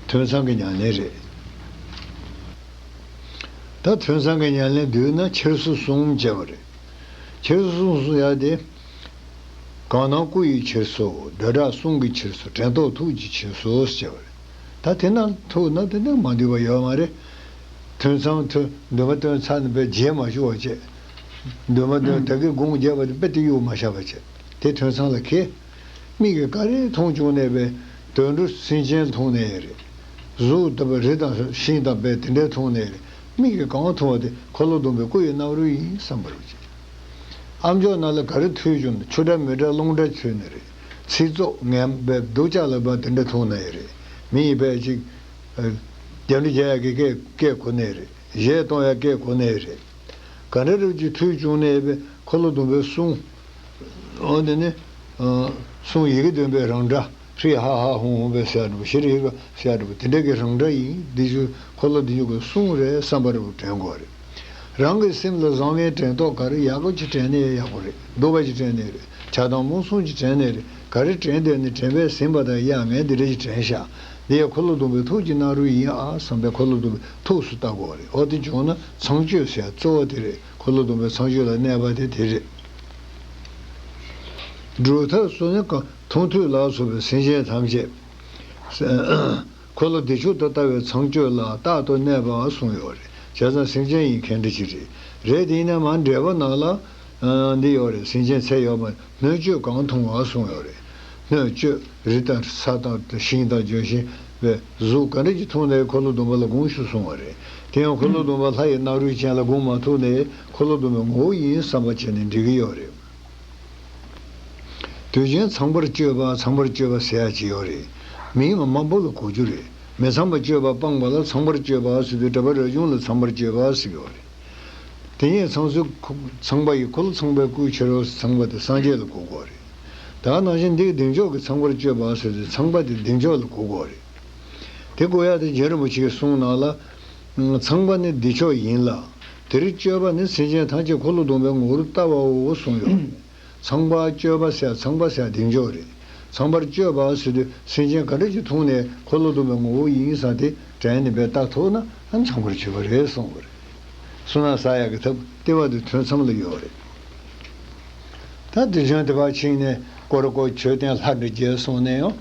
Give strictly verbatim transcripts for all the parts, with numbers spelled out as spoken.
ཐོས་བསམ་གྱི་ཉམས་ལེན་རེད། ད་ཐོས་བསམ་གྱི་ཉམས་ལེན་བསྡུས་ན་འཁྱེར་སོ་གསུམ་བྱས་པ་རེད། འཁྱེར་སོ་གསུམ་གསུངས་ཡ་དེ། གང་སྣང་སྐུ་ཡི་འཁྱེར་སོ། སྒྲ་གྲགས་གསུང་གི་འཁྱེར་སོ། དྲན་རྟོག་ཐུགས་ཀྱི་འཁྱེར་སོ་ཟེར་བ་རེད། ད་དེ་ན་ཐུག་ན་དེ་ནི་མ་འདུས་པ་ཡོད་མ་རེད། ཐོས་བསམ་ཐོས་འདུན་མ་བཏོན་ཚར་ནས་པའི་རྗེས་མ་ཞུ་བ་བྱས། འདུན་མ་བཏོན་ད་གི་དགོངས་རྒྱབ་པ་དེ་དཔེ་དེ་གཡུག་མ་བཞག་པ་བྱས། དེ་ཐོས་བསམ་ལ་ཁེལ། མིག་གིས་ག་རེ་མཐོང་བྱུང་ནས་པའི་དུད་འགྲོ་སེམས་ཅན་མཐོང་ནས་རེད། གཟུགས་ལྟ་བུ་རི་དང་ཤིང་དང་བས་དེ་འདྲའི་མཐོང་ནས་རེད། མིག་གིས་གང་མཐོང་བ་དེ་འཁོར་ལོ་སྡོམ་པའི་སྐུ་ཡི་རྣམ་རོལ་ཡིན་བསམ་པར་བྱེད། ཨ་མཆོག་རྣམས་ལ་ག་རེ་ཐོས་བྱུང་ན་ཆུ་སྒྲ་མེ་སྒྲ་རླུང་སྒྲ་ཐོས་ནས་རེད། ཚིག་རྩུབ་ངན་པའི་སྡུག་ཅག་ལ་བ་དེ་འདྲ་མཐོང་ནས་རེད། མི་ཡིས་བས་ཅིག་རྒྱབ་འདྲི་རྒྱག་ཡག་གི་སྐད་སྐད་གོ་ནས་རེད། གཞས་གཏོང་ཡག་སྐད་གོ་ནས་རེད། ག་འདྲ་རེད་ཅིག་ཐོས་བྱུང་ནས་པའི་འཁོར་ལོ་སྡོམ་པའི་གསུང་། འོ་དེ་ནི། གསུང་ཡི་གེ་བདུན་པའི་རང་སྒྲ། ཧྲི་ཧ་ཧ་ཧུང་ཧུང་བས་ཟེར་འགྲོ། ཤི་རི་ཧི་ག་ཟེར་འགྲོ། དེ་འདྲ་གི་རང་སྒྲ་ཡིན། འདི་ཚོ་འཁོར་ལོ་འདི་ཉུག་གི་གསུང་རེད་བསམ་པ་རེ་བ་དྲན་དགོས་རེད། རང་གི་སེམས་ལ་བཟང་ངན་དྲན་རྟོག་ག་རེ་ཡག་པོ་ཅིག་དྲན་ནས་ཡག་པོ་རེད། སྡུག་པ་ཅིག་དྲན་ནས་རེད། བྱ་དང་མུན་གསུམ་ཅིག་དྲན་ནས་རེད། ག་རེ་དྲན་འདོད་ནས་དྲན་པས་ཟིན་པ་དང་ཡ་ངས་འདི་འདྲ་ཅིག་དྲན་ཤག་འདི་ཡང་འཁོར་ལོ་སྡོམ་པའི་ཐུགས་ཀྱི་རྣམ་རོལ་ཡིན་ཨ་བསམ་པས་འཁོར་ལོ་སྡོམ་པའི་ཐུགས་སུ་བལྟ་དགོས་རེད། འོ་དེ་བྱུང་ན་ཚངས་སྤྱོད་ཟེར་གཙོ་བོ་དེ་རེད། འཁོར་ལོ་སྡོམ་པའི་ཚངས་སྤྱོད་ལ་གནས་པ་དེ་དེ་རེད། སྒྲུབ་ཐབས་སུ་ནི་མཐོང་ཐོས་ལ་སོགས་པའི་སེམས་ཅན་ཐམས་ཅད། འཁོར་ལོ་བདེ་མཆོག་ཏུ་ལྟ་བའི་ཚངས་སྤྱོད་ལ་རྟག་ཏུ་གནས་པ་གསུངས་ཡོད་རེད། བྱས་ཙང་སེམས་ཅན་ཡིན་མཁན་འདྲ་ཅིག་རེད། རེད་དེ་ཡིན་ན་མ་འགྲེལ་པ་ནང་ལ། འདི་ཡོད་རེད། སེམས་ཅན་ཚད་ཡོད་པ་སྣོད་བཅུད་གང་མཐོང་བ་གསུངས་ཡོད་རེད། སྣོད་བཅུད་རི་དང་ས་དང་ཤིང་དང་ལྗོན་ཤིང་བས་གཟུགས་ག་འདྲ་ཅིག་མཐོང་ནའི་འཁོར་ལོ་སྡོམ་པ་ལ་དགོངས་ཞུ་གསུངས་པ་རེད། དེ་ཡང་འཁོར་ལོ་སྡོམ་པ་ལྷ་ཡི་རྣམ་རོལ་ཅན་ལ་དགོངས་མ་ཐུབ་ནའི་འཁོར་ལོ་སྡོམ་པའི་ངོ་བོ་ཡིན་བསམ་པ་བྱས་ནས་འགྲིག་གི་ཡོད་རེད། དུས་རྒྱུན་ཚངས་པར་སྤྱོད་པ་ཚངས་པར་སྤྱོད་པ་ཟེར་ཡ་ཅིག་ཡོད་རེད། མིང་ལ་མང་པོ་ལ་གོ་རྒྱུ་རེད། མི་ཚངས་པ་སྤྱོད་པ་སྤངས་པ་ལ་ཚངས་པར་སྤྱོད་པ་ཟེར་དུས་གྲྭ་པ་རབ་བྱུང་ལ་ཚངས་པར་སྤྱོད་པ་ཟེར་གྱི་ཡོད་རེད། དེ་ཉིད་ཚངས་སུ་ཁོ་ཚངས་པ་ཡི་འཁོར་ལོ་ཚངས་པའི་སྐུའི་ཕྱིར་རོ། ཚངས་པ་དེ་སངས་རྒྱས་ལ་གོ་དགོས་རེད། ད་ག་ནང་བཞིན་འདི་བདེ་མཆོག་གི་ཚངས་པར་སྤྱོད་པ་ཟེར་དུས་ཚངས་པ་དེ་བདེ་མཆོག་ལ་གོ་དགོས་རེད། དེ་གོ་ཡ་དེ་རྗེ་རིན་པོ་ཆེའི་གསུང་ནང་ལ། ཚངས་པ་ནི་བདེ་མཆོག་ཡིན་ལ། དེར་སྤྱོད་པ་ནི་སེམས་ཅན་ཐམས་ཅད་འཁོར་ལོ་སྡོམ་པའི་ངོ་བོར་ལྟ་བའོ་གསུངས་ཡོད་རེད། ཚངས་པ་སྤྱོད་པ་ཟེར་ཚངས་པ་ཟེར་བདེ་མཆོག་རེད། ཚངས་པར་སྤྱོད་པ་ཟེར་དུས་སེམས་ཅན་ག་འདྲ་ཅིག་མཐོང་ནས་འཁོར་ལོ་སྡོམ་པའི་ངོ་བོ་ཡིན་ས་དེ་དྲན་ནས་འབད་ལྟ་ཐུབ་ན་ཨ་ཚངས་པར་སྤྱོད་པ་རེད་གསུངས་པ་རེད། བསོད་ནམས་བསགས་ཡག་གི་ཐབས་ལྟེ་བ་དེ་ཐོས་བསམ་ལ་ཡོད་རེད། ད་དེ་བཞིན་དེ་ཕར་ཕྱིན་ནས་ཀོ་ར་ཀོ་མཆོད་རྟེན་ལྷ་འདྲེ་བརྒྱད་གསུངས་ནས་ཡང་།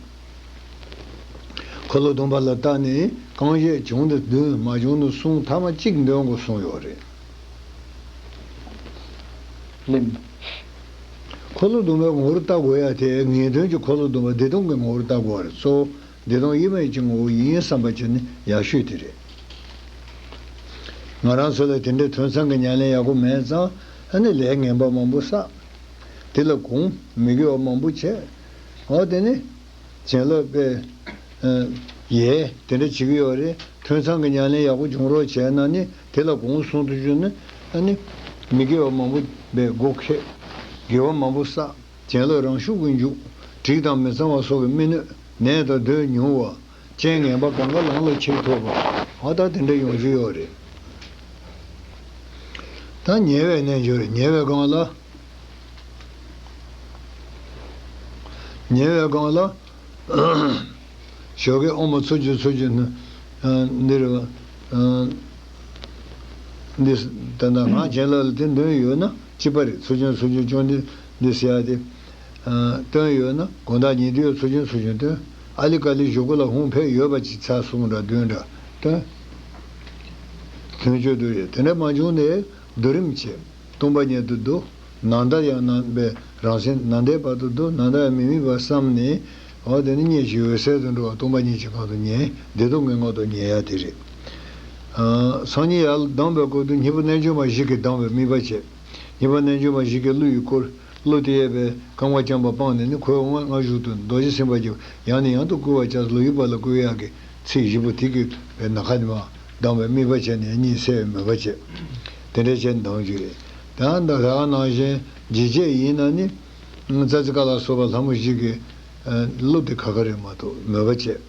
འཁོར་ལོ་སྡོམ་པ་ལ་བལྟ་ནས་རྐང་བཞེས་བྱུང་ན་བདུན། མ་བྱུང་ན་གསུམ། ཐ་མ་གཅིག་འདོན་དགོས་གསུངས་ཡོད་རེད། ལེམ། འཁོར་ལོ་སྡོམ་པའི་ངོ་བོར་བལྟ་དགོས་ཡ་དེ་ངེས་དོན་གྱི་འཁོར་ལོ་སྡོམ་པ་བདེ་སྟོང་གི་ངོ་བོར་བལྟ་དགོས་པ་རེད། གཙོ་བོ་བདེ་སྟོང་དབྱེར་མེད་ཀྱི་ངོ་བོ་ཡིན་བསམ་པ་བྱས་ནས་ཡག་ཤོས་དེ་རེད། ང་རང་ཚོ་ལ་དེ་འདྲའི་ཐོས་བསམ་གྱི་ཉམས་ལེན་ཡག་པོ་མེད་ཙང་ཨ་ནི་ལས་ངན་པ་མང་པོ་བསགས། དེ་ལ་དགོངས་མི་དགེ་བ་མང་པོ་བྱས། འོ་དེ་ནི། བྱིན་རླབས་པས། ཡས་དེ་འདྲ་བྱེད་ཀྱི་ཡོད་རེད། ཐོས་བསམ་གྱི་ཉམས་ལེན་ཡག་པོ་སྦྱོང་རོགས་བྱས་ན་ནི་དེ་ལ་དགོངས་གསུང་དུ་བཅུག་ན་ཨ་ནི་མི་དགེ་བ་མང་པོ་པའི་སྒོ་ཁེགས། དགེ་བ་མང་པོ་བསགས། བྱིན་རླབས་རང་ཤུགས་ཀྱིས་འཇུག། དྲེགས་དང་མི་གཙང་བ་སོགས་ཀྱི་མི་གནོད། ནད་དང་གདོན་ཉུང་བ། རྐྱེན་ངན་པ་གང་ག་ལམ་ལ་ཁྱེར་ཐུབ་པ། ཨ་ད་དེ་འདྲ་ཡོང་རྒྱུ་ཡོད་རེད། ད་ཉེ་བའི་རྣལ་འབྱོར་རེད། ཉེ་བའི་སྒང་ལ། ཉེ་བའི་སྒང་ལ། ཞོགས་ཀས་ཨོཾ་ཚུར་གྱུར་ཚུར་གྱུར་ནི། འདི་རེད་བ། འདི་ད་ལྟ་ང་བྱིན་རླབས་ལ་དེ་འདོན་ཡོད་ན་སྐྱིད་པ་རེད། ཚུར་གྱུར་ཚུར་གྱུར་ཅོ་འདི་འདི་ཟེར་ཡ་དེ། བཏོན་ཡོད་ན་དགོང་དག་ཉལ་དུས་ཚུར་གྱུར་ཚུར་གྱུར་བཏོན། ཨ་ལི་ཀ་ལི་ཞོགས་ཀ་ལ་ཧོང་ཕེབས་ཡོད་པ་ཅིག་ཚར་གསུམ་འདྲ་བདུན་འདྲ་བཏོན། དོན་གཅོད་དུ་ཡོད། དེ་འདྲ་མ་བྱུང་ནས་བསྡུ་རིམ་བྱེད། སྟོང་པ་ཉིད་དུ་བསྡུ། ནམ་ཟླ་ཡང་ནམ་པའི་རང་སེམས་ནམ་ཟླའི་བར་དུ་བསྡུ། ནམ་ཟླ་ཡང་མི་དམིགས་པར་བསམ་ནས། འོ་དེ་ནི་གཉིད་ཀྱི་འོད་གསལ་དུ་འགྲོ་བ་སྟོང་པ་ཉིད་ཀྱི་ངང་དུ་ཉལ། བདེ་སྟོང་གི་ངང་དུ་ཉལ་ཡ་དེ་རེད། སང་ཉིན་ཡར་ལྡང་བའི་སྐབས་དུ་གཉིས་པ་རྣལ་འབྱོར་མ་བཞི་གིས་ལྡང་བའི་དམིགས་པ་བྱེད། གཉིས་པ་རྣལ་འབྱོར་མ་བཞི་གིས་ཀླུ་ཡི་འཁོར། ཀླུ་དེ་ཡས་པའི་རྐང་པ་འཁྱམས་པ་སྤངས་ནས་ནི་ཁོའི་དབང་མངའ་གཞུག་ཏུ་རྡོ་རྗེ་སེམས་དཔའ་བརྒྱུད་ཡང་ནས་ཡང་དུ་བསྐུལ་བར་བྱ། ལོ་ཡི་བར་ལ་བསྐུལ་ཡག་གི་ཚིག་བཞི་པོ་དེ་གིས་པའི་ནམ་མཁའ་ནས་མར་ལྡང་བའི་དམིགས་པ་བྱས་ནས་གཉིད་སད་པའི་མོས་པ་བྱེད། དེ་འདྲ་བྱས་ནས་ལྡང་རྒྱུ་རེད། ད་ད་ག་ནང་བཞིན་འཇིགས་བྱེད་ཡིན་ན་ནི། ཙ་ཙི་ཀ་ལ་སོགས་པ་ལྷ་མོ་བཞི་གི་གླུ་དེ་ཁ་ཁ་རེད་མ་གཏོགས་མོས་པ་བྱེད།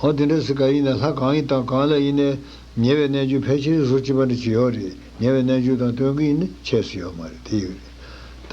འོ་དེ་འདྲ་ཟེར་ག་ཡིན་ན་ལྷ་གང་ཡིན་དང་གང་ལ་ཡིན་ནའི་ཉེ་བའི་རྣལ་འབྱོར་ཕལ་ཆེར་བཟོ་བྱེད་པ་འདྲ་ཅིག་ཡོད་རེད། ཉེ་བའི་རྣལ་འབྱོར་དང་སྟོན་གྱི་ཡིན་ན་ཆད་སུ་ཡོད་མ་རེད། དེ་ཡོད་རེད། ད་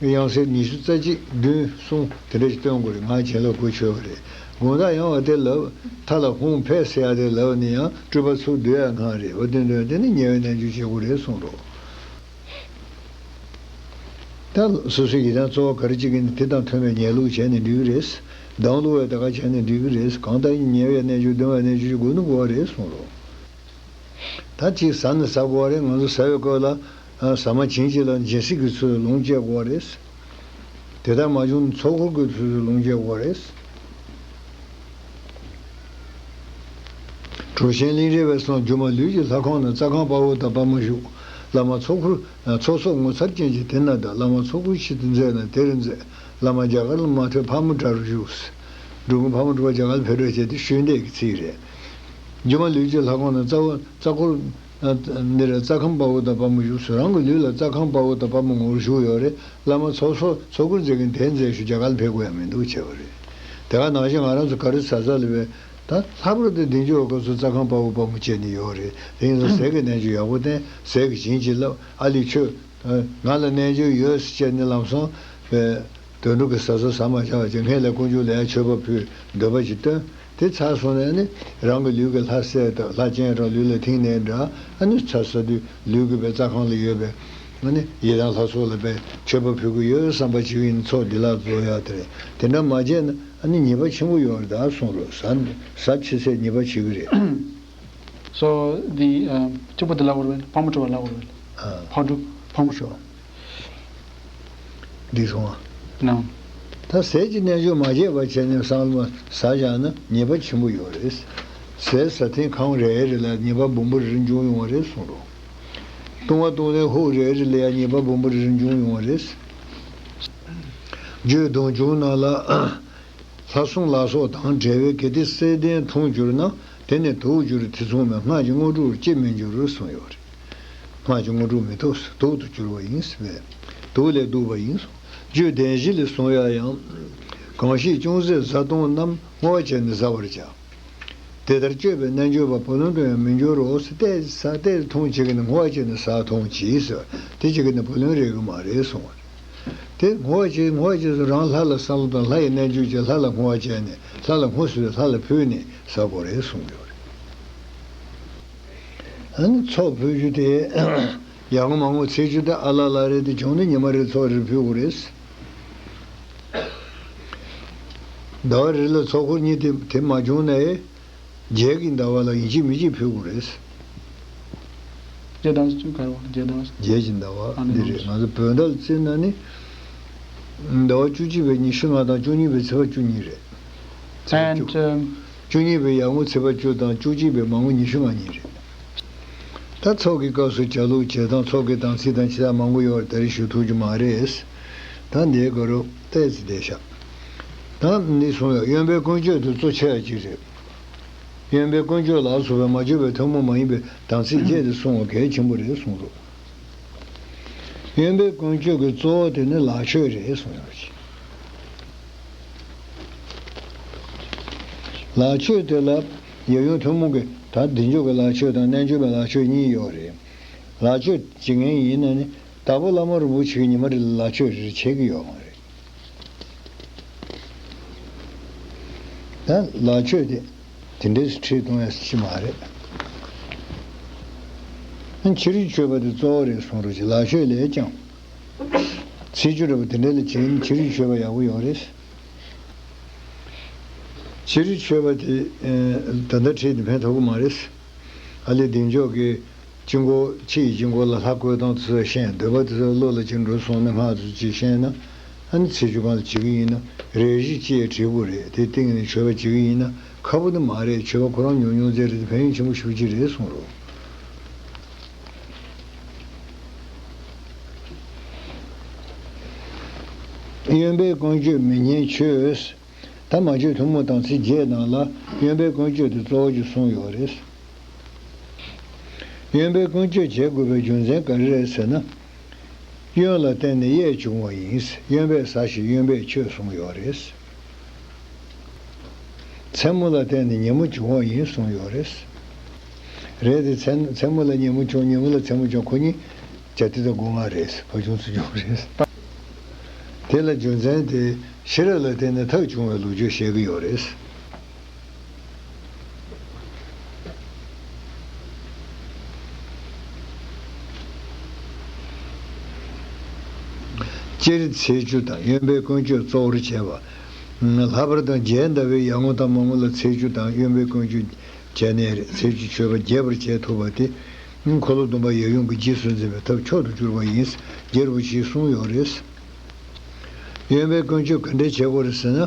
དབྱངས་གསལ་ཉི་ཤུ་རྩ་གཅིག་བདུན་གསུམ་དེ་འདྲ་ཞིག་སྟོན་དགོས་རེད། ང་བྱིན་རླབས་འགུག་ཆོག་གི་རེད། དགོང་དག་ཡང་བ་དེ་ལབ། མཐའ་ལ་ཧཱུྃ་ཕཊ་ཟེར་ཡ་དེ་ལབ་ནས་ཡང་སྤྲུལ་པ་ཚུར་བསྡུ་ཡ་གང་རེད། འོ་དེ་འདྲ་དེ་ནི་ཉེ་བའི་རྣལ་འབྱོར་བྱེད་དགོས་རེད་གསུངས་རོགས། ད་སོ་སོའི་ཡི་དམ་གཙོ་བོ་ག་རེ་གཅིག་ཡིན་ན་དེ་དང་མཐུན་པའི་ཉལ་ལུགས་བྱས་ནས་འགྲིག་གི་རེད། གདངས་ལུགས་བས་ད་ག་བྱས་ནས་འགྲིག་གི་རེད། གང་ལྟར་ཉེ་བའི་རྣལ་འབྱོར་གདུང་བའི་རྣལ་འབྱོར་ཞིག་དགོས་ན་དགོས་པ་རེད་གསུངས་རོགས། ད་ཅིག་ཟ་ནི་ཟ་དགོས་པ་རེད། ང་ཚོ་ཟ་བའི་སྐབས་ལ་ཨ་ཟ་མ་བྱིན་ཅིག་ལ་སྦྱིན་སྲེག་གི་ཚུལ་ལོངས་སྤྱད་དགོས་པ་རེད། དེ་ལྟར་མ་བྱུང་ན་ཚོགས་འཁོར་གྱི་ཚུལ་ལོངས་སྤྱད་དགོས་པ་རེད། གྲུབ་ཆེན་གླིང་རས་པས་གསུངས། སྒྱུ་མ་ལུས་ཀྱི་ལྷ་ཁང་ན། རྩྭ་ཁང་དཔའ་བོ་དང་དཔའ་མོ་བཞུགས། བླ་མ་ཚོགས་འཁོར་ཚོགས་གསོག་ངོ་མཚར་ཅན་གྱི་དེ་ན་གདའ། བླ་མ་ཚོགས་འཁོར་ཆེད་དུ་མཛད་ན་དེར་མཛད། བླ་མ་རྒྱ་གར་ལ་མ་ཐོན་ཕག་མོ་གྲལ་རུ་བཞུགས། འབྲུག་པ་ཕག་མོ་གྲུ་པ་རྒྱ་གར་ལ་ཕེབས་འགྲོ་བྱས་ཏེ་ཤུལ་འདས་ཀྱི་ཚིག་རེད། སྒྱུ་མ་ལུས་ཀྱི་ལྷ་ཁང་ན་རྩྭ་བོ་རྩྭ་འཁོར་འདིར་རྩྭ་ཁང་དཔའ་བོ་དང་དཔའ་མོ་བཞུགས་སོ། རང་གི་ལུས་ལ་རྩྭ་ཁང་དཔའ་བོ་དང་དཔའ་མོ་ངོ་བོར་བཞུགས་ཡོད་རེད། བླ་མ་ཚོགས་གསོག་ཚོགས་འཁོར་མཛད་མཁན་དེ་མཛད་ཞུ་རྒྱ་གར་ལ་ཕེབས་དགོས་ཡ་མི་འདུག་བྱས་པ་རེད། དེ་ག་ནང་བཞིན་ང་རང་ཚོ་ག་རེ་ཟ་ཟ་ལ་བས་ད་ལྷག་པར་དུ་འདི་འཇོག་སྐབས་སུ་རྩྭ་ཁང་དཔའ་བོ་དཔའ་མོ་བྱས་ནས་ཡོད་རེད། དེ་ཡིན་ཙང་ཟས་ཀྱི་རྣལ་འབྱོར་ཡག་པོ་བསྟེན། ཟས་ཀྱི་བྱིན་གྱིས་བརླབས། ཨ་ལས་མཆོད། ང་ལ་རྣལ་འབྱོར་ཡོད་ཟེར་བྱས་ནས་ལམ་སང་བས་དུད་འགྲོ་གི་ཟ་ཟ་ཟ་མ་བྱ་བ་བྱས། སྔོན་ལ་དཀོན་མཆོག་ལ་ཡང་མཆོད་པ་ཕུལ་འདོད་པ་ཞིག་བཏོན། དེ་ཚར་སོང་ནས་ནི་རང་གི་ལུས་ཀྱི་ལྷ་སྲས་དང་ལྷ་སྤྱན་དྲངས་ལུས་ལ་ཐིམ་ནས་འདྲ། ཨ་ནི་ཚ་ཟ་དུས་ལུས་ཀྱི་བའི་རྩྭ་ཁང་ལ་ཡོད་པའི་ཨ་ནི་ཡི་དམ་ལྷ་ཚོགས་ལ་བའི་མཆོད་པ་ཕུལ་གྱི་ཡོད་བསམ་པ་བྱེད་ཀྱི་ཡིན། ཚོགས་འདི་ལ་རྫོགས་ཡ་དེ་རེད། དེ་འདྲ་མ་བྱས་ན་ཨ་ནི་ཉེས་པ་ཆེན་པོ་ཡོད་རེད་ད་གསུངས་རོགས། ཟ་ཟ་ཆི་ཟས་ཉེས་པ་བྱེད་ཀྱི་རེད། So the um, གཅིག་པོ་དེ་ལ་བོར་བས་ཕག་མོ་གྲུ་པ་ལ་བོར་བས་ཨ། ཕག་གྲུ་ཕག་མོ་གྲུ་པ། འགྲིག་སོང་ཨ། ནང་། ད་ཟས་ཀྱི་རྣལ་འབྱོར་མ་བྱས་པ་བྱས་ནས་བསམ་བློ་ཟ་བཞག་ན་ཉེས་པ་ཆེན་པོ་ཡོད་རེད། ཟས་ཟ་ཐེངས་ཁམ་རེ་རེ་ལ་ཉེས་པ་སྦོམ་པོ་རེ་རེ་འབྱུང་ཡོང་བ་རེད་གསུངས་རོགས། བཏུང་བ་བཏུང་ནས་ཧུག་རེ་རེ་ལ་ཡང་ཉེས་པ་སྦོམ་པོ་རེ་རེ་འབྱུང་ཡོང་བ་རེད། རྒྱུད་སྡོམ་འབྱུང་ནང་ལ། ལྷ་སྲུང་ལ་སོགས་དང་བྲལ་བས། གལ་ཏེ་བསད་ལྡན་འཐུངས་གྱུར་ན། དེ་ནི་དུག་འགྱུར་དེ་མཚུངས་མེད། སྔགས་ཀྱི་དངོས་གྲུབ་ཅིས་མི་འགྱུར་གསུངས་ཡོད་རེད། སྔགས་ཀྱི་དངོས་གྲུབ་མི་ཐོབ། དུག་ཏུ་གྱུར་པ་ཡིན་ཟེར་བས། དུག་ལས་ལྡུག་པ་ཡིན་གསུངས། རྒྱུད་བདེན་བཞི་ལས་གསུངས་ཡ་ཡང་། གང་ཞིག་ཅུང་ཟད་བཟའ་བཏུང་རྣམས། བསྔོ་བ་བྱས་ནས་བཟའ་བར་བྱ། དེ་ལྟར་སྤྱོད་པའི་རྣལ་འབྱོར་པ། བུ་ལོན་དུ་ཡང་མི་འགྱུར་རོ་ཟེར། ཏོག་ཙམ་ཟ་ཏོག་ཙམ་འཐུང་བྱེད་ཀྱི་ནི་བསྔོ་བ་བྱས་ནས་ཟ་འཐུང་བྱེད་ཟེར་བ་དེ་བྱེད་ཀྱི་ནི་བུ་ལོན་རེག་གི་མ་རེད་གསུངས་པ་རེད། དེ་བསྔོ་བ་བྱེད་བསྔོ་བ་བྱེད་ཚུལ་རང་ལྷ་ལ་བསམ་བློ་དང་ལྷ་ཡི་རྣལ་འབྱོར་བྱས། ལྷ་ལ་བསྔོ་བ་བྱས་ནས་ལྷ་ལ་བསྔོ་ཟེར་བའི་ལྷ་ལ་ཕུལ་ནས་ཟ་དགོས་རེད་གསུངས་ཡོད་རེད། ཨ་ནི་ཚོགས་ཕུལ་རྒྱུ་དེ་ཡར་ངོ་མར་ངོ་ཚེས་བཅུ་དེ་ཨ་ལ་ལ་རེད། དེ་བྱུང་ན་ཉི་མ་རེར་ཚོགས་རེ་ཕུལ་དགོས་རེད། ཟླ་བ་རེ་ལ་ཚོགས་འཁོར་གཉིས་དེ་དེ་མ་བྱུང་ན་ཨེ། རྗེས་ཀྱི་ཟླ་བ་ལ་ཡིན་གཅིག་མིན་གཅིག་ཕུལ་དགོས་རེད། རྗེས་ཟླ་བ་ཅུང་གར་བ་རྗེས་ཟླ་བ། རྗེས་ཀྱི་ཟླ་བ་ཨ་ནི་འདི་རེད། ང་ཚོ་བོད་ཟླ་ལ་བརྩིས་ན་ནི། ཟླ་བ་བཅུ་གཅིག་པའི་ཉི་ཤུ་ལྔ་དང་བཅུ་གཉིས་པའི་ཚེས་པ་བཅུ་གཉིས་རེད། ཚེས་པ་བཅུ། And um, བཅུ་གཉིས་པའི་ཡར་ངོ་ཚེས་པ་བཅུ་དང་བཅུ་གཅིག་པའི་མར་ངོ་ཉི་ཤུ་ལྔ་གཉིས་རེད། ད་ཚོགས་ཀྱི་སྐབས་སུ་བྱ་ལུགས་བྱེད་སྟངས་ཚོགས་ཀྱི་དམ་ཚིག་དང་ཕྱི་ལ་མང་པོ་ཡོད་རེད། ད་རེས་ཞུ་ཐུབ་ཀྱི་མ་རེད། ད་འདིའི་སྐོར་ཏོག་ཙམ་བསྡད་ཤག་ད་འདི་གསུངས་ཡོད། གཡོན་པས་དཀོན་མཆོག་ཏུ་གཙོ་ཆེ་བ་ཅིག་རེད། གཡོན་པས་དཀོན་མཆོག་ལ་སོགས་པའི་མ་བཅོས་པའི་ཐུན་མོང་མ་ཡིན་པའི་དམ་ཚིག་བཅས་ཏེ་བསྲུང་བ་གལ་ཆེན་པོ་རེད་གསུངས་འདུག་གཡོན་པས་དཀོན་མཆོག་གི་གཙོ་བོ་དེ་ནི་ལག་མཆོད་རེད་གསུངས་ཡོད་ཅིང་། ལག་མཆོད་དེ་ལ་ཡབ་ཡུམ་ཐུན་མོང་གི་ད་བདེ་མཆོག་གི་ལག་མཆོད་དང་རྣལ་འབྱོར་པའི་ལག་མཆོད་གཉིས་ཡོད་རེད། ལག་མཆོད་བྱེད་མཁན་ཡིན་ན་ནི་དྭགས་པོ་བླ་མ་རིན་པོ་ཆེ་གི་ཉི་མ་རེ་ལ་ལག་མཆོད་རེ་རེ་བྱེད་ཀྱི་ཡོད་མ་རེད། ད་ལག་མཆོད་དེ་དེ་འདྲས་སུ་ཁྲིད་གཏོང་ཡ་ཅི་མ་རེད། ཕྱི་རོལ་མཆོད་པ་དེ་གཙོ་བོ་རེད་གསུང་རོགས་ཀྱི་ལག་མཆོད་ལས་ཀྱང་། ཚེས་བཅུ་རེད་པ་དེ་འདྲས་ལ་བྱིན་ཕྱི་རོལ་མཆོད་པ་ཡག་པོ་ཡོད་རེད། ཕྱི་རོལ་མཆོད་པ་དེ་ད་ལྟ་ཁྲིད་དེ་ཕན་ཐོགས་ཀྱི་མ་རེད། ཨ་ལས་བདེ་མཆོག་གི་དཀྱིལ་འཁོར་ཕྱི་ཡི་དཀྱིལ་འཁོར་ལ་ལྷ་བཀོད་སྟངས་དེ་ཚོ་ཤེས། འདོད་པ་དེ་ཚོ་བློ་ལ་ཅིག་འགྲོ་སོང་ན་སྔགས་དེ་ཚོ་ཅིག་ཤེས་ན། ཨ་ནི་ཚེས་བཅུ་གང་ལ་བྱེད་ཀྱི་ཡིན་ན་རེ་བཞི་ཅེས་བྲིས་དགོས་རེད། དེ་སྟེང་ནས་མཆོད་པ་བྱེད་ཀྱི་ཡིན་ན་ཁག་པོ་ནི་མ་རེད། མཆོད་པ་ཁོ་རང་ཉུང་ཉུང་ཙམ་རེད། དེ་ཕན་ཡོན་ཆེན་པོ་ཞེ་པོ་ཅིག་རེད་གསུངས་རོགས། གཡོན་པའི་ཀུན་སྤྱོད་མི་ཉན་ཆོས། ད་མ་བཅོས་ཐུན་མོང་དམ་ཚིག་བརྒྱད་ནང་ལ་གཡོན་པའི་ཀུན་སྤྱོད་དེ་གཙོ་བོ་ཅིག་གསུངས་ཡོད་རེད། གཡོན་པའི་ཀུན་སྤྱོད་བྱེད་དགོས་པའི་རྒྱུ་མཚན་ག་རེ་རེད་ཟེར་ན། གཡོན་ལ་བརྟེན་ནས་གཡས་འབྱུང་བ་ཡིན། གཡོན་པས་ཟ་ཞིང་གཡོན་པས་མཆོད་གསུངས་ཡོད་རེད། མཚན་མོ་ལ་བརྟེན་ནས་ཉིན་མོ་འབྱུང་བ་ཡིན་གསུངས་ཡོད་རེད། རེད་དེ། མཚན་མཚན་མོ་ལ་ཉིན་མོ་འབྱུང་། ཉིན་མོ་ལ་མཚན་མོ་འབྱུང་། ཁོ་གཉིས་བྱ་དེ་དང་སྒོ་ང་རེད། ཕ་ཆུང་ཚུལ་ཆུང་རེད། དེ་ལ་རྒྱུ་མཚན་དེ་ཤེས་རབ་ལ་བརྟེན་ནས་ཐག་བྱུང་བའི་ལོ་རྒྱུས་བཤད་ཀྱི་ཡོད་རེད། སྤྱིར་ཚེས་བཅུ་དང་གཡོན་པའི་ཀུན་སྤྱོད་གཙོ་བོར་བྱས་པ། ལྷག་པར་དུ་རྒྱས་གདབ་པའི་ཡར་ངོ་དང་མར་ངོ་ལ་ཚེས་བཅུ་དང་གཡོན་པའི་ཀུན་སྤྱོད་བྱས་ནས་རེད། ཚེས་བཅུ་མཆོད་པ་རྒྱས་པར་བྱས་ཐུབ་པ་དེ། འཁོར་ལོ་སྡོམ་པ་ཡབ་ཡུམ་གྱི་རྗེས་སུ་འཛིན་པའི་ཐབས་མཆོག་ཏུ་གྱུར་པ་ཡིན། རྒྱལ་པོ་ཞེས་གསུངས་ཡོད་རེད། གཡོན་པའི་ཀུན་སྤྱོད་ག་འདྲས་བྱེད་དགོས་རེད་ཟེར་ན།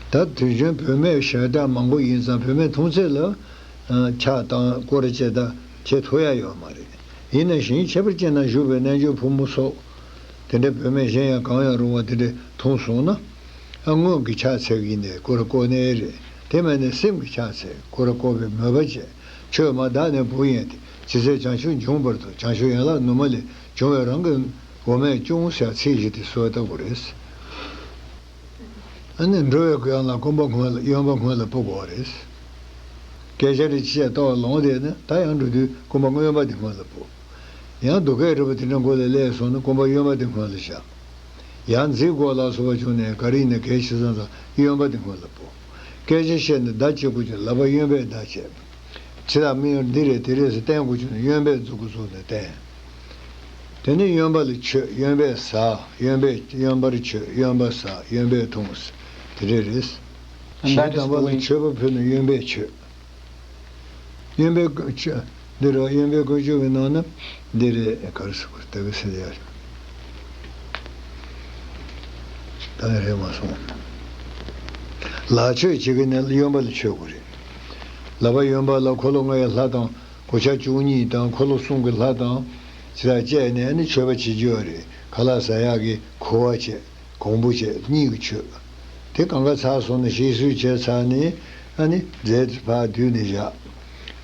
ད་དུས་རྒྱུན་བུད་མེད་ཞལ་ལྟ་མང་པོ་ཡིན་ཙང་། བུད་མེད་མཐོང་ཚད་ལ་ཨ་ཕྱག་བཏང་། སྐོར་ར་བྱེད་ད་བྱེད་ཐུབ་ཡ་ཡོད་མ་རེད། ཡིན་ན་ཞིང་ཁྱད་པར་ཅན་ན་བཞུགས་པའི་རྣལ་འབྱོར་ཕོ་མོ་སོགས། དེ་འདྲའི་བུད་མེད་གཞན་ཡང་གང་ཡང་རུང་བ་དེ་འདྲས་མཐོང་སོང་ན། ཨ་སྔོན་གྱི་ཕྱག་འཚལ་གྱི་ཡིན་ཏེ་སྐོར་ར་བསྐོར་ནའི་རེད། དེ་མིན་ནས་སེམས་ཀྱི་ཕྱག་འཚལ། སྐོར་ར་བསྐོར་བའི་མོས་པ་བྱས། ཆོས་མ་བདག་ནི་བུ་ཡིན་ཏེ། ཇི་སྲིད་བྱང་ཆུབ་འབྱུང་བར་དུ། བྱང་ཆུབ་ཡན་ལག་ནུ་མ་ལས། འབྱུང་བའི་རང་གི་འོ་མས་ཅུང་ཟད་ཚིག་བཞི་སྟེ་གསོལ་བ་བཏབ་དགོས་རེད། ཨ་ནི་འགྲོ་བའི་གུ་ཡངས་ལ་རྐང་པ་སྔོན་ལ། གཡོན་པ་སྔོན་ལ་སྤོ་དགོས་པ་རེད། སྐད་ཆ་རེ་ཅི་བྱས་ལྟོ་བ་ལོངས་བསྡད་ན། ད་ཡང་འགྲོ་དུས་རྐང་པ་གཡོན་པ་དེ་སྔོན་ལ་སྤོ། ཡང་སྡུག་སྐད་རེད་པ། དེ་འདྲ་མགོ་ལ་སླེབས་སོང་ན་རྐང་པ་གཡོན་པ་དེ་སྔོན་ལ་བཞག། ཡང་རྫིག་དགོས་ལ་སོགས་པ་བྱུང་ནས་ག་རེ་ཡིན་ན་གལ་ཆེ་ཙང་ཙང་གཡོན་པ་དེ་སྔོན་ལ་སྤོ། སྐད་ཆ་བཤད་ནས་བརྡ་བྱེད་དགོས་བྱུང་ན་ལག་པ་གཡོན་པས་བརྡ་བྱེད། ཇི་ལྟར་མི་ཡོང་འདི་རེད་དེ་རེད་ཟེར་བསྟན་དགོས་བྱུང་ན་གཡོན་པས་མཛུབ་གུ་བཙུགས་ནས་བསྟན། དེ་ནས་གཡོན་པ་ལ་མཆོད། གཡོན་པས་ཟ། གཡོན་པས། གཡོན་པར་མཆོད། གཡོན་པ་ཟ། གཡོན་པས་འཐུང་། དེ་འདྲ་རེད། And གཞན་that is དམ་པ the ལ way. མཆོད་པ་ཕུལ་ནས་གཡོན་པས་མཆོད། གཡོན་པའི་ཀུན་སྤྱོད། འདི་རུ་གཡོན་པའི་ཀུན་སྤྱོད་ཀྱི་ནང་ན་འདི་རེད། ག་རེ་ཟེར་དགོས་རེད། ད་ག་ཟེར་ཡ་རེད། མ་སོང་། ལག་མཆོད་བྱེད་ཀྱི་ནི་གཡོན་པ་ལ་མཆོད་དགོས་རེད། ལག་པ་གཡོན་པ་ལ་འཁོར་ལོ་ལྔ་ཡི་ལྷ་དང་། གོ་ཆ་བཅུ་གཉིས་དང་འཁོར་ལོ་གསུམ་གྱི་ལྷ་དང་། ཇི་ལྟར་བཅས་ནས་ནི་མཆོད་པ་བྱེད་རྒྱུ་ཡོད་རེད། ཁ་ལག་ཟ་ཡག་གི་ཁུ་བ་བྱས། གོང་བུ་བྱས། གཉིས་ཀྱིས་མཆོད། དེ་གང་ག་ཚར་སོང་ནས་ཞིག་གསོས་བྱས་ཚར་ནས། ཨ་ནི་རྫས་དེ་ཕར་བསྡུས་ནས་བཞག།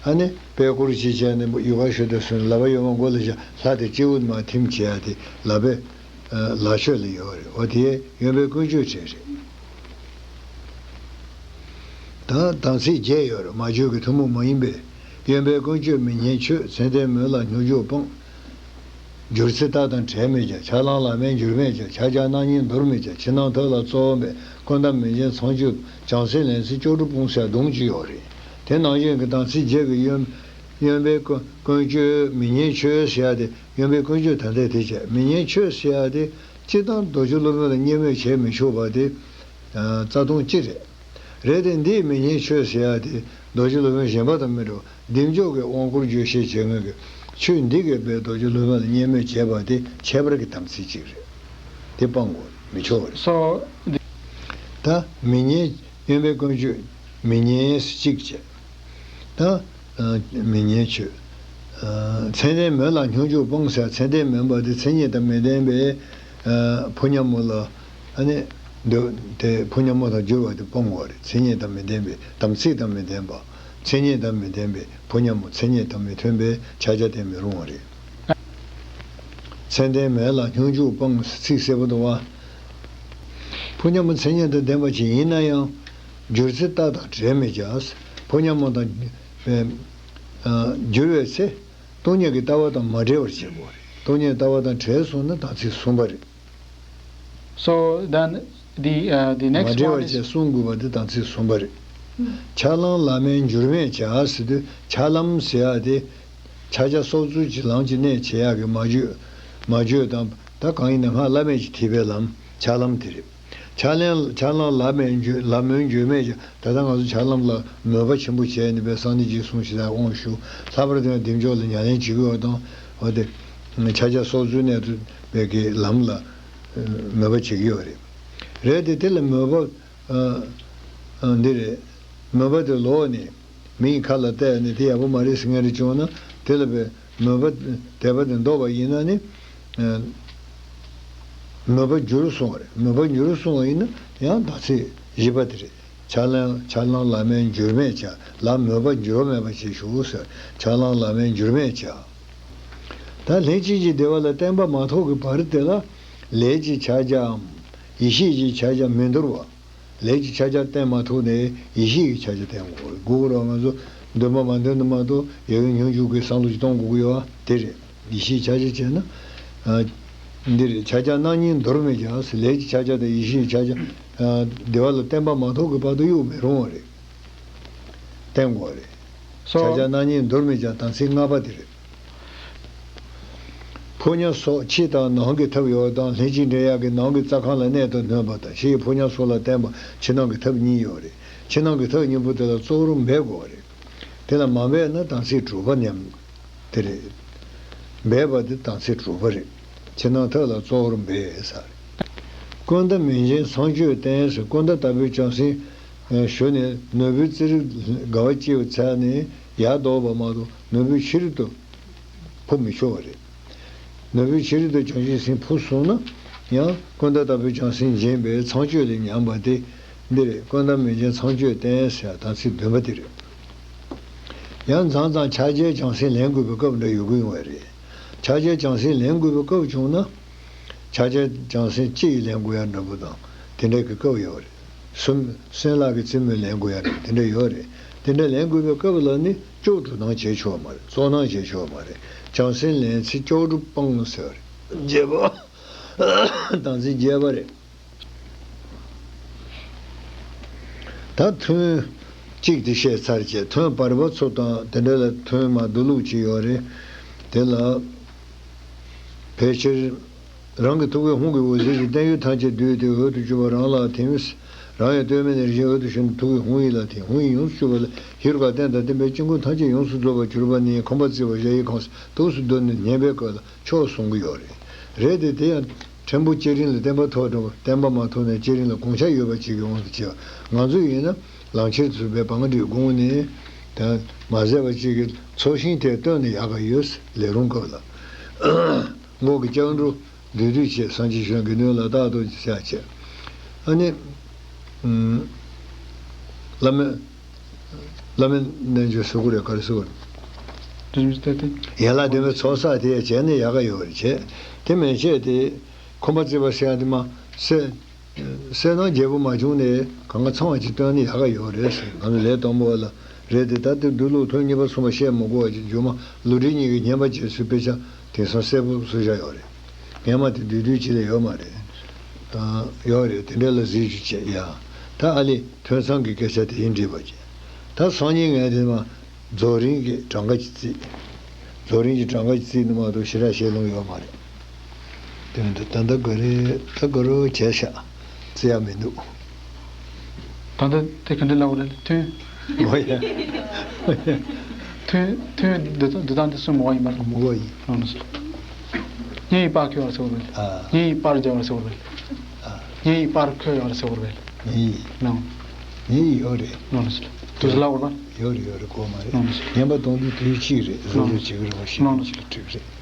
ཨ་ནི་པད་སྐོར་ཅིག་བྱས་ནས་ཡུ་ག་ཤོ་དེ་སོན། ལག་པ་གཡོན་མ་མགོ་ལ་བཞག། ལྷ་དེ་སྤྱི་བོ་མར་ཐིམ་བྱེད་ཡ་དེ་ལག་པའི་ལག་མཆོད་ལ་ཡོད་རེད། འོ་དེ་གཡོན་པའི་ཀུན་སྤྱོད་བྱས་རེད། ད་དམ་ཚིག་བརྒྱད་ཡོད་རེད། མ་བཅོས་ཀྱི་ཐུན་མོང་མ་ཡིན་པའི། གཡོན་པའི་ཀུན་སྤྱོད་མི་ཉན་ཆོས། མཚན་ལྡན་མོད་ལ་སྙོམས་འཇུག་སྤང་། བསྒྱུར་ཚེ་རྟགས་དང་བྲལ་མེད་ཀྱང་། ཆགས་ལམ་ལ་མེད་འགྱུར་མེད་ཀྱང་། ཕྱག་རྒྱ་རྣམ་གཉིས་འདོར་མེད་ཀྱང་། ཕྱི་ནང་ཐབས་ལ་གཙོ་བོ་མེད། ཀུན་ཏམ་མི་འཇལ་མཚམས་གཅོད་སྤང་། བྱང་སེམས་ལེན་ཚེ་སྐྱབས་འགྲོ་སྤོང་ཟེར་བསྡོམས་ཀྱི་ཡོད་རེད། དེ་ནང་བཞིན་གྱི་དམ་ཚིག་བརྒྱད་ཀྱི་གཡོན་གཡོན་པའི་ཀུན་ཀུན་སྤྱོད་མི་ཉན་ཆོས་ཟེར་ཡ་དེ་གཡོན་པའི་ཀུན་སྤྱོད་ད་ལྟའི་དེ་བྱས། མི་ཉན་ཆོས་ཟེར་ཡ་དེ་སྤྱིར་བཏང་རྡོ་རྗེ་སློབ་དཔོན་ལ་བརྙས་སྨོད་བྱས་མི་ཆོག་པ་དེ་རྩ་ལྟུང་གཅིག་རེད། རེད་དེ། འདིས་མི་ཉན་ཆོས་ཟེར་ཡ་དེ་རྡོ་རྗེ་སློབ་དཔོན་གཞན་པ་དང་མི་འདྲ་བ། བདེ་མཆོག་གི་དབང་བསྐུར་བརྗོད་བྱེད་བྱེད་མཁན་གྱི་ཆོས་འདི་གིས་པའི་རྡོ་རྗེ་སློབ་དཔོན་ལ་བརྙས་སྨོད་བྱས་པ་དེ་ཁྱད་པར་གྱི་དམ་ཚིག་ཅིག་རེད། དེ་སྤང་དགོས་མི་ཆོག་པ་རེད། So, the- ད་མི་ཉན། གཡོན་པའི་ཀུན་སྤྱོད་མི་ཉན་གཅིག་བྱས། ད་ཨ་མི་ཉན་ཆོས། ཨ་མཚན་ལྡན་མོད་ལ་སྙོམས་འཇུག་སྤང་ཟེར། མཚན་ལྡན་མིན་པ་དེ་མཚན་ཉིད་དང་མི་ལྡན་པའི་ཨ་ཕོ་ཉ་མོ་ལ། ཨ་ནི་འདོད་དེ་ཕོ་ཉ་མོ་དང་སྦྱོར་བ་དེ་སྤོང་དགོས་རེད། མཚན་ཉིད་དང་མི་ལྡན་པའི། དམ་ཚིག་དང་མི་ལྡན་པ། མཚན་ཉིད་དང་མི་ལྡན་པའི་ཕོ་ཉ་མོ་མཚན་ཉིད་དང་མི་མཐུན་པའི་ཕྱག་རྒྱ་བསྟེན་མི་རུང་བ་རེད། མཚན་ལྡན་མེད་ལ་སྙོམས་འཇུག་སྤང་། ཚིག་གསལ་པོ་འདུག་བ། ཕོ་ཉ་མོ་མཚན་ཉིད་དང་ལྡན་པ་ཅིག་ཡིན་ན་ཡང་། བསྒྱུར་ཚེ་རྟགས་དང་བྲལ་མི་བྱ། ཕོ་ཉ་མོ་དང་ཨ་བསྒྱུར་བའི་ཚེ། སྟོང་ཉིད་ཀྱི་ལྟ་བ་དང་མ་བྲལ་བར་བྱེད་དགོས་རེད། སྟོང་ཉིད་ལྟ་བ་དང་བྲལ་སོང་ན་དམ་ཚིག་སྲུང་བ་རེད། So then the, uh, the མ་next བྲལ་one བར་is བྱས་སྲུང་དགོས་པ་འདི་དམ་ཚིག་སྲུང་བ་རེད། ཆགས་ལམ་ལ་མེད་འགྱུར་མེད་བྱ་ཟེར་དུས། ཆགས་ལམ་ཟེར་ཡ་དེ་ཕྱག་རྒྱ་སྲོག་རྩོལ་གྱི་ལམ་གྱི་གནས་བྱེད་ཡག་གི་མ་བཅོས། མ་བཅོས་དང་ད་གང་ཡིན་ན་སྔགས་བླ་མེད་ཀྱི་ཐེག་པའི་ལམ་ཆགས་ལམ་དེ་རེད། ཆགས་ལམ་ཆགས་ལམ་ལ་མེད་འགྱུར། ལ་མེད་འགྱུར་མེད་ཀྱང་། ད་ལྟ་ང་ཚོ་ཆགས་ལམ་ལ་མོས་པ་ཆེན་པོ་བྱས་ནས་པའི་སངས་རྒྱས་རྗེས་བཟུང་ཞེས་དབང་ཞུ། ལྷག་པར་དུ་ཡང་བདེ་མཆོག་ལ་ཉམས་ལེན་བྱེད་དགོས་པ་དང་། འོ་དེ་ ཕྱག་རྒྱ་སྲོག་རྩོལ་གནས་ཐུབ་པའི་གི་ལམ་ལ་མོས་པ་བྱེད་ཀྱི་ཡོད་རེད། རེད་དེ་དེ་ལ་མོས་པ་ཨ་ཨ་འདི་རེད། མོས་པ་དེ་ལོག་ནས་མིའི་ཁ་ལ་བལྟས་ནས་དེ་ཡག་པོ་མ་རེད་ཟེར་མཁན་རེ་བྱུང་ན་དེ་ལ་བས་མོས་པ་དད་པ་དེ་འདོར་བ་ཡིན་ན་ནི་ཨ་མོས་པ་འགྱུར་སོང་བ་རེད། མོས་པ་འགྱུར་སོང་བ་ཡིན་ན་ཡང་ད་ཚེ་བཞི་པ་དེ་རེད། ཕྱག་ལམ་ཕྱག་ལམ་བླ་མེད་འགྱུར་མེད་བྱ། ལམ་མོས་པ་འགྱུར་བ་མེད་པ་ཞིག་ཞུགས་ཟེར། ཕྱག་ལམ་བླ་མེད་འགྱུར་མེད་བྱ། ད་ལྷན་ཅིག་གི་བདེ་བ་ལ་བརྟན་པ་མ་ཐོབ་ཀྱི་བར་དེ་ལ་ལས་ཀྱི་ཕྱག་རྒྱའམ་ཡེ་ཤེས་ཀྱི་ཕྱག་རྒྱ་མི་འདོར་བ། ལས་ཀྱི་ཕྱག་རྒྱ་བརྟན་མ་ཐོབ་ནས་ཡེ་ཤེས་ཀྱི་ཕྱག་རྒྱ་བརྟན་དགོས། དགོས་ར་ང་ཚོ་འདོན་པ་མ་འདོན་དུ་མ་གཏོགས་ཡ་གི་སྙོམས་འཇུག་གི་བསམ་བློ་ཞིག་གཏོང་དགོས་ཀྱི་ཡོད་པ་དེ་རེད། ཡེ་ཤེས་ཕྱག་རྒྱ་བྱས་ན། ཨ། འདིར་ཕྱག་རྒྱ་རྣམ་གཉིས་འདོར་མི་བྱ། ལས་ཀྱི་ཕྱག་རྒྱ་དང་ཡེ་ཤེས་ཕྱག་རྒྱ། ཨ། བདེ་བ་ལ་བརྟན་པ་མ་ཐོབ་ཀྱི་བར་དུ་གཡུག་མི་རུང་བ་རེད། བརྟན་དགོས་རེད། སོ། ཕྱག་རྒྱ་རྣམ་གཉིས་འདོར་མི་བྱ། དམ་ཚིག་ལྔ་པ་དེ་རེད། ཕོ་ཉ་སོགས་ཕྱི་དང་ནང་གི་ཐབས་ཡོད་དང་། ལྷན་ཅིག་འབྲེལ་ཡག་གི་ནང་གི་རྩ་ཁང་ལ་གནད་དུ་སྣོན་པ་དང་། ཕྱིའི་ཕོ་ཉ་སོགས་ལ་བརྟེན་པ་ཕྱི་ནང་གི་ཐབས་གཉིས་ཡོད་རེད། ཕྱི་ནང་གི་ཐབས་གཉིས་པོ་དེ་ལ་གཙོ་བོར་འབད་དགོས་པ་རེད། དེ་ལ་མ་འབད་ན་དམ་ཚིག་དྲུག་པ་ཉམས། དེ་རེད། འབད་པ་དེ་དམ་ཚིག་དྲུག་པ་རེད། ཕྱི་ནང་ཐབས་ལ་གཙོ་བོར་འབད་ཟེར། ཀུན་ཏ་མིང་ཅན་ཚངས་སྤྱོད་བསྟེན་ཟེར། ཀུན་ཏ་ལྟ་བུའི་བྱང་སེམས་ཞུ་ནས་ནོར་བུའི་རྩེ་རིགས་དགའ་བ་སྐྱེས་པའི་ཚད་ནས་ཡར་ལྡོག་པ་མ་གཏོགས་ནོར་བུའི་ཤེས་རིག་ཏུ་འཕོ་མི་ཆོག་པ་རེད། ནོར་བུའི་ཤེས་རིག་ཏུ་བྱང་ཆུབ་སེམས་འཕོ་སོང་ན་ཡང་ཀུན་ཏ་ལྟ་བུའི་བྱང་སེམས་བྱིན་པས་ཚངས་སྤྱོད་ལས་ཉམས་པ་དེ་འདི་རེད། ཀུན་ཏ་མིང་ཅན་ཚངས་སྤྱོད་བསྟེན་ཟེར་དམ་ཚིག་བདུན་པ་དེ་རེད། ཡང་མཚམས་མཚམས་ཕྱག་རྒྱའི་བྱང་སེམས་ལེན་དགོས་པའི་སྐབས་འདྲ་ཡོང་གི་ཡོང་བ་རེད། ཕྱག་རྒྱའི་བྱང་སེམས་ལེན་དགོས་པའི་སྐབས་བྱུང་ན། ཕྱག་རྒྱའི་བྱང་སེམས་སྤྱི་ཡི་ལེན་དགོས་ཡ་འདྲ་པོ་དང་དེ་འདྲ་གི་སྐབས་ཡོད་རེད། སུམ་སེམས་ལྷག་གི་རྩེ་མོ་ལེན་དགོས་ཡ་འདྲ་དེ་འདྲ་ཡོད་རེད། དེ་འདྲ་ལེན་དགོས་པའི་སྐབས་ལ་ནི་སྐྱོབ་གྲུབ་སྣང་བྱེད་ཆོག་མ་རེད། ཚོགས་སྣང་བྱེད་ཆོག་མ་རེད། བྱང་སེམས་ལེན་ཚེ་སྐྱོབ་གྲུབ་སྤང་ཟེར་བ་རེད། བརྒྱད་པ། དམ་ཚིག་བརྒྱད་པ་རེད། ད་ཐུན་གཅིག་དེ་བཤད་ཚར་བྱས། ཐུན་བར་པ་ཚོ་དང་དེ་འདྲ་ལ་ཐུན་མ་བསྡུ་ལུགས་ཅིག་ཡོད་རེད། དེ་ལ་ཕལ་ཆེར་རང་གི་ཐུགས་ཀའི་ཧཱུྃ་གི་འོད་ཟེར་གྱིས་བརྟན་གཡོ་ཐམས་ཅད་བསྡུས་ཏེ་འོད་དུ་གྱུར་པ་རང་ལ་ཐིམ། རང་ཡང་སྟོད་སྨད་ནས་རིམ་བཞིན་འོད་དུ་ཞུ་ནས་ཐུགས་ཀའི་ཧཱུྃ་ཡིད་ལ་ཐིམ། ཧཱུྃ་ཡིད་ཡོངས་སུ་གྱུར་པ་ལས་ཧེ་རུ་ཀ་རྟེན་དང་བརྟེན་པའི་དཀྱིལ་འཁོར་ཐམས་ཅད་ཡོངས་སུ་རྫོགས་པར་གྱུར་པ་ནི་ཁང་པ་བརྩིགས་པ་གཞལ་ཡས་ཁང་ཟེར་དུས་སུ་བསྡུ་ནས་ཉན་པའི་སྐབས་ལ་མཆོག་གསུང་གི་ཡོད་རེད། རེད་དེ། དེ་ཡང་ཕྲན་བུ་བསྐྱེད་རིམ་ལ་བརྟན་པ་ཐོབ་འགྲོ། བརྟན་པ་མ་ཐོབ་ནས་བསྐྱེད་རིམ་ལ་གོང་ཆ་ཡོད་པ་ཅིག་གི་དབང་དུ་བྱས་པ། ང་ཚོ་ཡིན་ན་ལག་ཁྱེར་ཚུད་པའི་བང་སྒྲིག་དགོངས་ནས་དེ་མ་ཟད་པ་ཅིག་གི་ཚོགས་ཞིང་དེ་བཏོན་ནས་ཡག་ག་ཡོད། ལས་རུང་སྐབས་ལ་མགོ་གི་སྐྱབས་འགྲོ་བསྡུས་བསྡུས་བྱས། སངས་རྒྱས་བྱོན་དགེ་འདུན་ལ་རྟག་ཏུ་བྱ་བྱས། ཨ་ནི། ཨུམ། བླ་མེད། བླ་མེད་རྣལ་འབྱོར་ཟེར་དགོས་རེད། ག་རེ་ཟེར་དགོས་རེད། དེ་མི་སྟེར་ཏེ། ཡན་ལག་བདུན་པའི་ཚོགས་བསགས་དེ་བྱས་ནས་ཡག་ག་ཡོད་རེད་བྱས། དེ་མན་ཆད་དེ་ཁང་པ་བརྩིགས་པ་ཟེར་ཡ་དེ་མ་ཟད། གསལ་སྣང་བརྗེ་པོ་མ་བྱུང་ནས་གང་ག་ཚང་བ་ཅིག་བཏོན་ནས་ཡག་ག་ཡོད་རེད་ཟེར། ང་ཚོ་ལས་དང་པོ་བ་ལ་རེད་དེ། ད་དེ་བསྡུ་ལུགས་ཐུན་གཉིས་པ་གསུམ་པ་བཤད་མི་དགོས་པ་ཅིག་མཇུག་མ་བློ་གྲོས་གཉིས་ཀྱི་བསྙེན་པ་བྱས་ཚུལ་དཔེ་ཆ་དེང་སང་གསལ་པོ་བཟོས་བཞག་ཡོད་རེད། སྔན་མ་དེ་བསྡུས་བསྡུས་ཅིག་ལས་ཡོད་མ་རེད། ཨ། ཡོད་རེད། དེ་འདྲ་ལ་གཟིགས་ཞུ་བྱས་ཡ། ད་ཨ་ལི་ཐོས་བསམ་གྱི་སྐད་ཆ་དེ་ཡིན་འགྲིག་པ་བྱས། ད་སང་ཉིན་ངས་དེ་མ་རྫོགས་རིམ་གྱི་གྲངས་ཀ་ཅིག་བརྩིས། རྫོགས་རིམ་གྱི་གྲངས་ཀ་ཅིག་བརྩིས་ནི་མ་གཏོགས་ཞེ་དྲག་བཤད་ལོང་ཡོད་མ་རེད། དེ་མི་འདུག་ད་ལྟ་ག་རེ་ད་ག་རེ་བྱས་ཤག་བརྩི་ཡ་མི་འདུག་ད་ལྟ་དེ་ག་འདྲ་ལབ་དགོས་རེད། ཐུན། འོ་ཡ། འོ་ཡ། ཐུན་ཐུན་འདི་འདི་དང་འདི་གསུམ་མོ་ཡིན་པ་རེད། མོ་ཡིན། ལོ་ནི་སོ། ཉེ་ཡི་པར་ཁོད་ཡོད་ཟེར་བ་རེད། ཨ། ཉེ་ཡི་པར་རྒྱབ་ཟེར་བ་རེད། ཨ། ཉེ་ཡི་པར་ཁོད་ཡོད་ཟེར་བ་རེད། ཉེ་ཡི། ལོ། ཉེ་ཡི་ཡོད་རེད། ལོ་ནི་སོ། དུ་ཟླ་བར་པ། ཡོད་རེད་ཡོད་རེད། གོ་མ་རེད། ལོ་ནི་སོ། ཉན་པ་གཏོང་དུས་དུས་གཅིག་རེད། བཟོ་བཟོ་བྱེད་ཀྱི་རེད་པ། ཤེས་ལོ་ནི་སོ། གཅིག་ལ་གྲིབ་རེད།